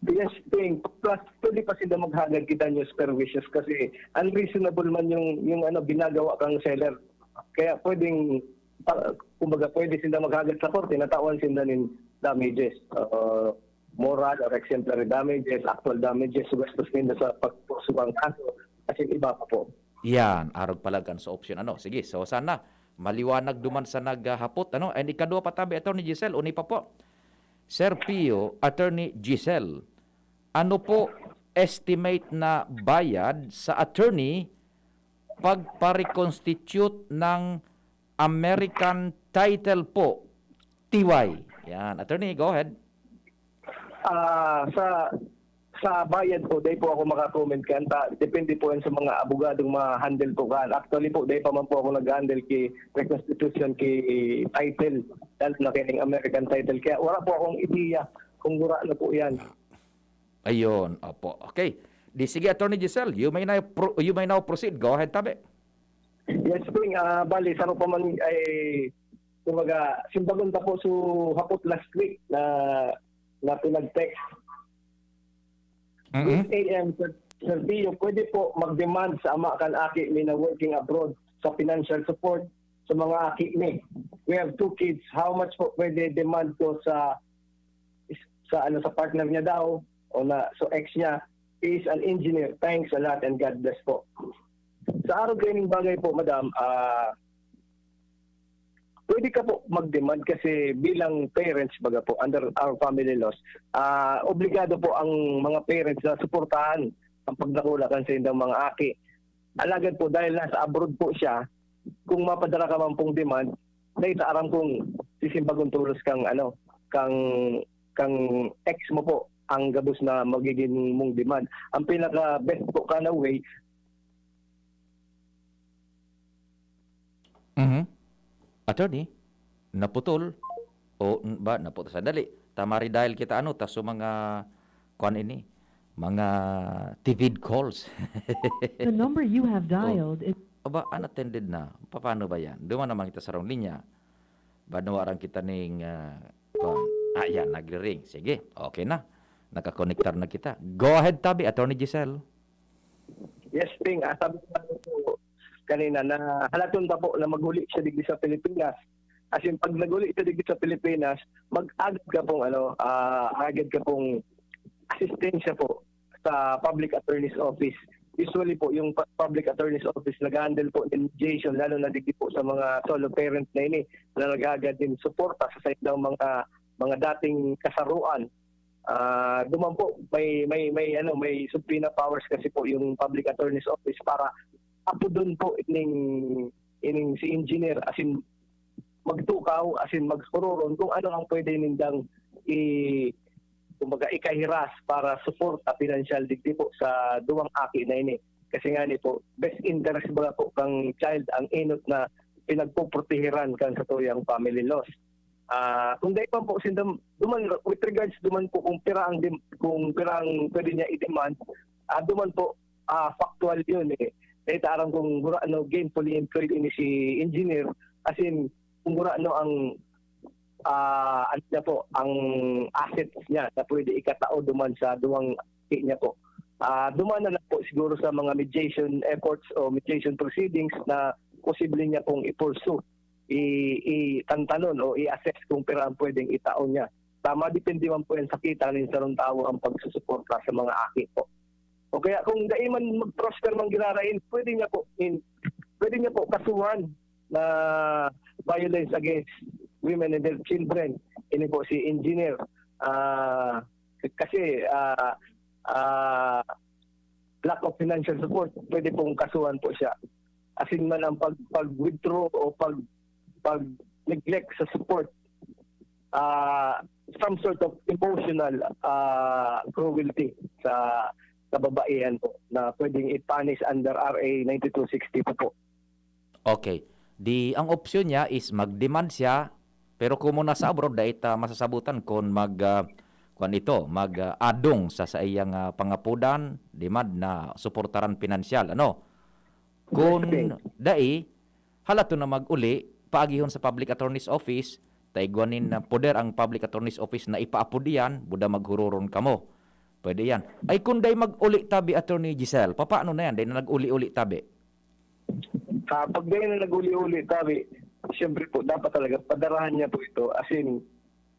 Yes, Ping. Plus, pwede pa sila maghagad kita news per wishes kasi unreasonable man yung, yung ano, ginagawa kang seller. Kaya pwedeng, pa, kumbaga, pwede sila maghagad sa korte, natawan sila nin damages. Uh, moral or exemplary damages, actual damages, so gastos nila sa pagpursue ang kaso, kasi iba pa po. Yan, arog palagan sa option. Ano? Sige, so sana maliwanag duman sa naghahapot. Ano? And ikadua pa tabi, Attorney Giselle, uni pa po. Sir Pio, Attorney Giselle, ano po estimate na bayad sa attorney pagpa-reconstitute ng American title po? T Y. Yan. Attorney, go ahead. Ah, sa sa bayad po, dahil po ako makakomment kan ta, depende po yan sa mga abogadong ma-handle po kan. Actually po, dahil pa man po ako nag-handle ki reconstitution ki title, lalo na kining American title. Kaya wala po akong ideya kung gura na po yan. Ayun, opo. Okay. Di sige, Attorney Giselle, you may now, pro- you may now proceed. Go ahead, tabi. Yes, Ping. Ah, bali, sa pa man ay, kumbaga, simbagon ta po so hapot last week na na pinag-text. Mm-mm. Good A M, Sir, Sir Pio, pwede po mag-demand sa ama kan aki mi na working abroad sa financial support sa mga aki mi. We have two kids. How much po pwede demand ko sa sa ano sa partner niya daw o na so ex niya? He is an engineer. Thanks a lot and God bless po. Sa araw kaining bagay po, madam, ah pwede ka po mag-demand kasi bilang parents, baga po, under our family laws, ah, obligado po ang mga parents na suportahan ang pagdakula kan saindang mga aki. Alagad po, dahil nasa abroad po siya, kung mapadara ka man pong demand, dahil sa aram kong sisimbagon tolos kang, ano, kang, kang ex mo po ang gabos na magiging mong demand. Ang pinaka-best po ka na way, Mhm. Attorney, naputol. O, n- ba, naputol. Sandali. Tamari dahil kita, ano, ta so mga, kwan ini, mga tivid calls. The number you have dialed is Aba, unattended na. Paano ba yan? Duman naman kita sa wrong linya. Banwa rin kita ning, ah, kwan. Ah, yan, nagre-ring. Sige, okay na. Nakakonektar na kita. Go ahead, tabi, Attorney Giselle. Yes, Ping. Ah, sabi ko nga po kanina na halaton pa po na maghuli siya digdi sa Pilipinas. As in, pag naghuli siya digdi sa Pilipinas, mag-agad ka pong, ano, ah, agad ka pong asistensya po sa Public Attorney's Office. Usually po, yung pu- Public Attorney's Office nag-handle po ng mediation, lalo na digdi po sa mga solo parent na ini na nag-agad din suporta sa saindang mga mga dating kasaruan. Ah, duman po may may may ano, may subpoena powers kasi po yung Public Attorney's Office para apodon po ining ining si engineer, as in magtukaw, as in magsuroron kung ano ang pwede nindang i kumbaga ikahiras para suporta pinansyal digdi po sa duwang aki na ini. Kasi nga ni po, best interest baga po kang child ang enot na pinagpoprotehiran kan sa tuyang family laws. Ah, kung dai pa po sinda duman with regards duman po kung pira ang dim- kung pira ang pwede niya i-demand, ah, duman po ah, factual yun eh. Dahil aram kung gura no gainfully employed ini si engineer, as in kung gura no ang ah, ano niya po, ang assets niya na pwede ikatao duman sa duwang aki niya po. Ah, duman na lang po siguro sa mga mediation efforts o mediation proceedings na posible niya pong i-pursue, i- itantanon o i-assess kung pira ang pwedeng itao niya. Tama, depende man po yan sa kita ng sarong tawo ang pagsusuporta sa mga aki po. O kaya kung dai man mag-prosper man girarain, pwede niya po in, pwede niya po kasuhan na violence against women and their children. ini po si engineer. Ah, kasi, ah, ah, lack of financial support, pwede pong kasuhan po siya. Asin man ang pag-, pag-withdraw o pag-, pag-neglect sa support, ah, some sort of emotional, ah, cruelty sa kababaihan po na pwedeng i-punish under R A ninety-two sixty po po. Okay. Di, ang opsyon niya is mag-demand siya, pero kung muna sa abroad, dai ta masasabutan kung mag, ah, kuwan ito, mag, ah, adong sa, sa iyang, ah, pangapudan, demand na suportaran pinansyal. Ano? Kung Yes, sir. dai, halaton na mag-uli, paagihon sa Public Attorney's Office, ta igwa nin, ah, poder ang Public Attorney's Office na ipaapod iyan, buda maghuroron kamo. Pwede yan. Ay, kung dai mag-uli tabi, Attorney Giselle, papaano na yan? Dai na nag-uli-uli tabi? Ah, pag dai na nag-uli-uli tabi, siyempre po, dapat talaga padarahan niya po ito. As in,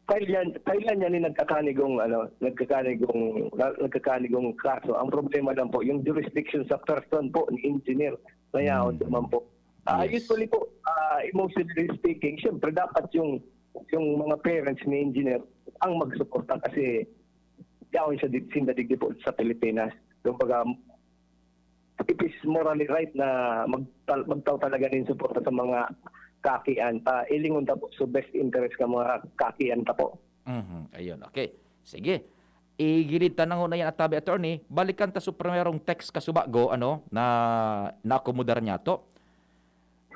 file yan, file yan yan yung nagkakanigong, ano, nagkakanigong, na-, nagkakanigong kaso. Ang problema lang po, yung jurisdiction sa person po ni engineer na yaon Mm. man po. Ah, Yes. Usually po, ah, emotionally speaking, siyempre dapat yung, yung mga parents ni engineer ang magsuporta kasi yaon siya di-, sinda digdi po sa Pilipinas. Kumbaga, it is morally right na magtal-, magtao talaga nin suporta sa mga kakian ta. Ilingon ta po sa best interest ng mga kakian ta po. Mhm, ayun, okay. Sige. Igilid ta na nguna yan, Atabe Attorney. Balikan ta sa primerong text kasubago, ano, na naakomodar niya to.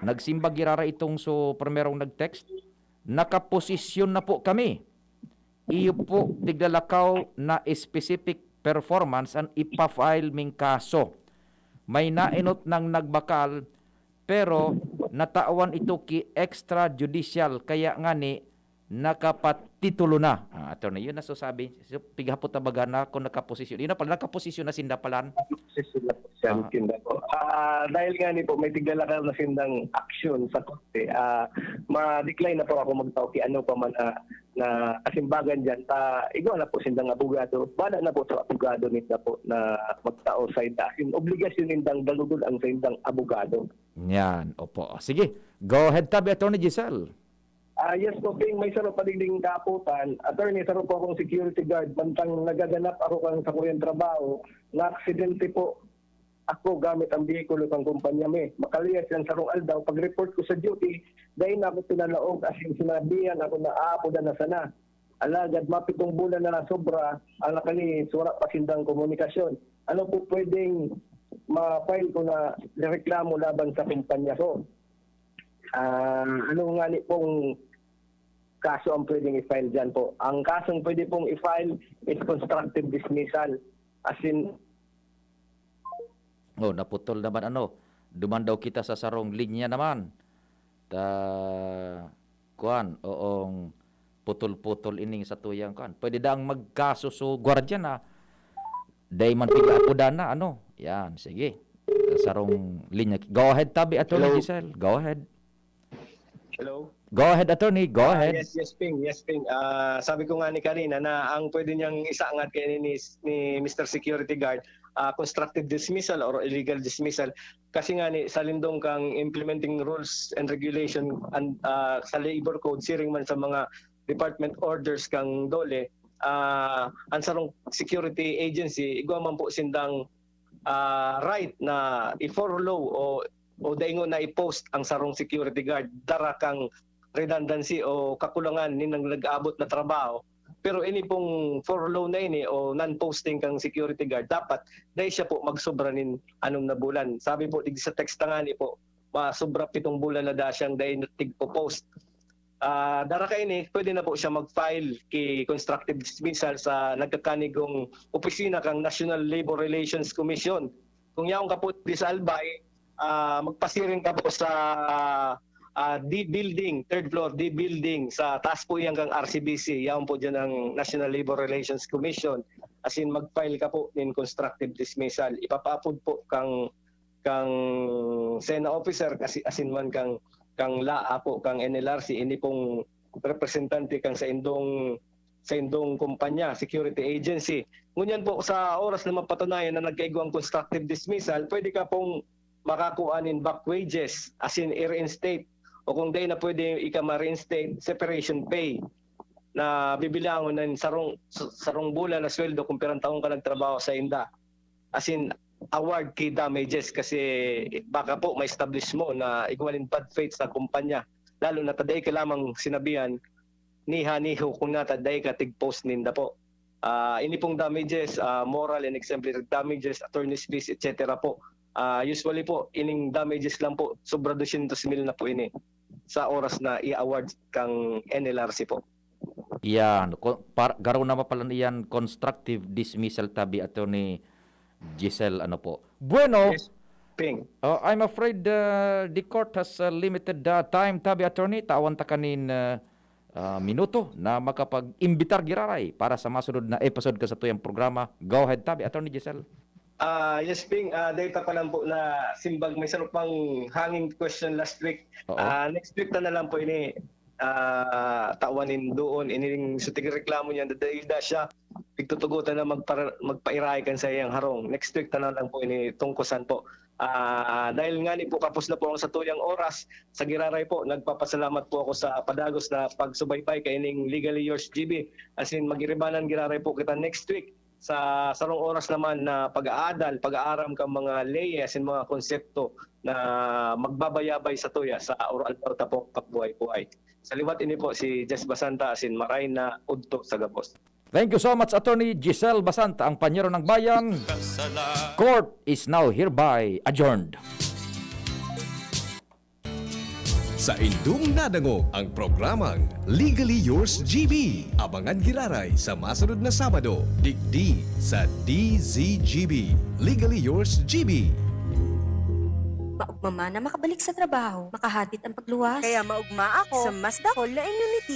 Nagsimbag girara itong so primerong nag-text, "Nakaposisyon na po kami. Iyo po tiglalakaw na specific performance an ipa-file ming kaso. May naenot nang nagbakal, pero natawan ito ki extrajudicial, kaya ngani nakapatitulo na." Ah, attorney, yun na so sabi. So, pighapot na baga na kung nakaposisyon. Yun na pala, nakaposisyon na sinda palan. Sila po, siya, Ah. Tinda po. Ah, dahil nga ni po, may tiglalakaw na sindang aksyon sa korte. Ah, ma-decline na po ako magtao ki ano pa man na, na kasimbagan dyan. Ta, igwa na po sindang abogado. Bala na po sa abogado nila po na magtao sa inda. As in, obligasyon nindang dalugod ang sa indang abogado. Yan, opo. Sige, go ahead tabi, Attorney Giselle. Ah, yes po, Ping. May saro pa ding kaaputan. Attorney, saro po akong security guard. Mantang nagaganap ako kan sakuyang trabaho, na-aksidente po ako gamit ang behikulo kan kumpanya mi. Makalihas kan sarong aldaw, pag-report ko sa duty, dai na ako pinalaog, as in, sinabihan ako na aapodan na sana. Alagad mapitong bulan na sobra ang nakalihis, wala pa sindang komunikasyon. Ano po pwedeng ma-file ko na reklamo laban sa kumpanya ko? Ah, ano nga ni pong kaso ang pwedeng i-file dyan po? Ang kasong pwede pong i-file is constructive dismissal. As in, Oh, naputol naman ano. Duman daw kita sa sarong linya naman. Ta, kuan, oong putol-putol ining sa tuyang kuan. Pwede daang magkaso so gwardiya na dai man pig-aapodan na, ano. Yan, sige. Sa sarong linya. Go ahead, tabi, Attorney Hello. Giselle. Go ahead. Hello? Go ahead, Attorney. Go Ah, ahead. Yes, yes, Ping. Yes, Ping. Ah, sabi ko nga ni kanina na ang pwede niyang isaangat kay ni, ni Mister Security Guard, ah, constructive dismissal or illegal dismissal. Kasi nga ni, sa lindong kang implementing rules and regulation and, ah, sa labor code, siring man sa mga department orders kang DOLE, ah, ang sarong security agency, igwa man po sindang, ah, right na i-furlough o, o daingon na i-post ang sarong security guard, dara kang redundancy o kakulangan nin nag-aabot na trabaho. Pero ini pong furlough na ini o non-posting kang security guard, dapat dai siya po magsobra nin anom na bulan. Sabi po, digdi sa text na nga ni po, masobra pitong bulan na da siyang dai tigpo-post. Ah, dara kaini, pwede na po siya mag-file ki constructive dismissal sa nagkakanigong opisina kang National Labor Relations Commission. Kung yaon ka po di sa Albay, ah, magpasiring ka po sa, ah, D building, third floor D building, sa taas po yan kang R C B C. Yaon po dyan ang National Labor Relations Commission. As in, mag-file ka po nin constructive dismissal. Ipapaapod po kang, kang SENA officer, kasi as in man kang, kang LAA po, kang N L R C, ini pong representante kang sa indong, sa indong kumpanya, security agency. Ngunyan po, sa oras na mapatunayan na nagkaigwang constructive dismissal, pwede ka pong makakuha nin back wages, as in i-reinstate, o kung dai na pwede ika ma-reinstate, separation pay. na bibilangon ng sarong, sarong bulan na sweldo kung pirang taon ka nagtrabaho sa inda. As in, award ki damages kasi baka po ma-establish mo na igwa nin bad faith sa kumpanya. Lalo na ta dai ka lamang sinabihan, niha-niho kung nata dai ka tig-post ninda po. Ah, ini pong damages, ah, moral and exemplary damages, attorney's fees, et cetera po. Ah, usually po, ining damages lang po, sobra dosyentos mil na po ini sa oras na i-award kang N L R C po. Yan. Ko- par- garo naman pala iyan constructive dismissal tabi, Attorney Giselle, ano po. Bueno, Yes, Ping. uh, I'm afraid uh, the court has uh, limited the time tabi, Attorney. Tawan ta kanin uh, uh, minuto na makapag-imbitar giraray para sa masunod na episode ka sa tuyang programa. Go ahead tabi, Attorney Giselle. Ah, yes, Ping. Ah, dahil pa lang po na simbag may sarong pang hanging question last week. Oo. Ah, next week ta na lang po ini ah, tawan nin doon, ining sa tigreklamo niya, dadailda siya, pigtutugotan na magpara- magpairay kan sa iyang harong. Next week ta na lang po ini tungkusan po. Ah, dahil nga ni po kapos na po ang satuyang oras, sa giraray po, nagpapasalamat po ako sa padagos na pagsubaybay kay ining Legally Yours G B. As in, magiribanan giraray po kita next week sa sarong oras naman na pag-aadal, pag-aaram kan mga leyes, asin mga konsepto na magbabayabay sa tuya sa oro-aldaw ta pong pagbuhay-buhay. Sa liwat ini po, si Jess Basanta asin maray na udto sa gabos. Thank you so much, Attorney Giselle Basanta, ang panyero ng bayan. Court is now hereby adjourned. Sa indong nadangog ang programang Legally Yours G B. Abangan giraray sa masunod na Sabado, digdi sa D Z G B. Legally Yours G B. Maugma man na makabalik sa trabaho, makahatit ang pagluwas. Kaya maugma ako sa mas dakol na immunity.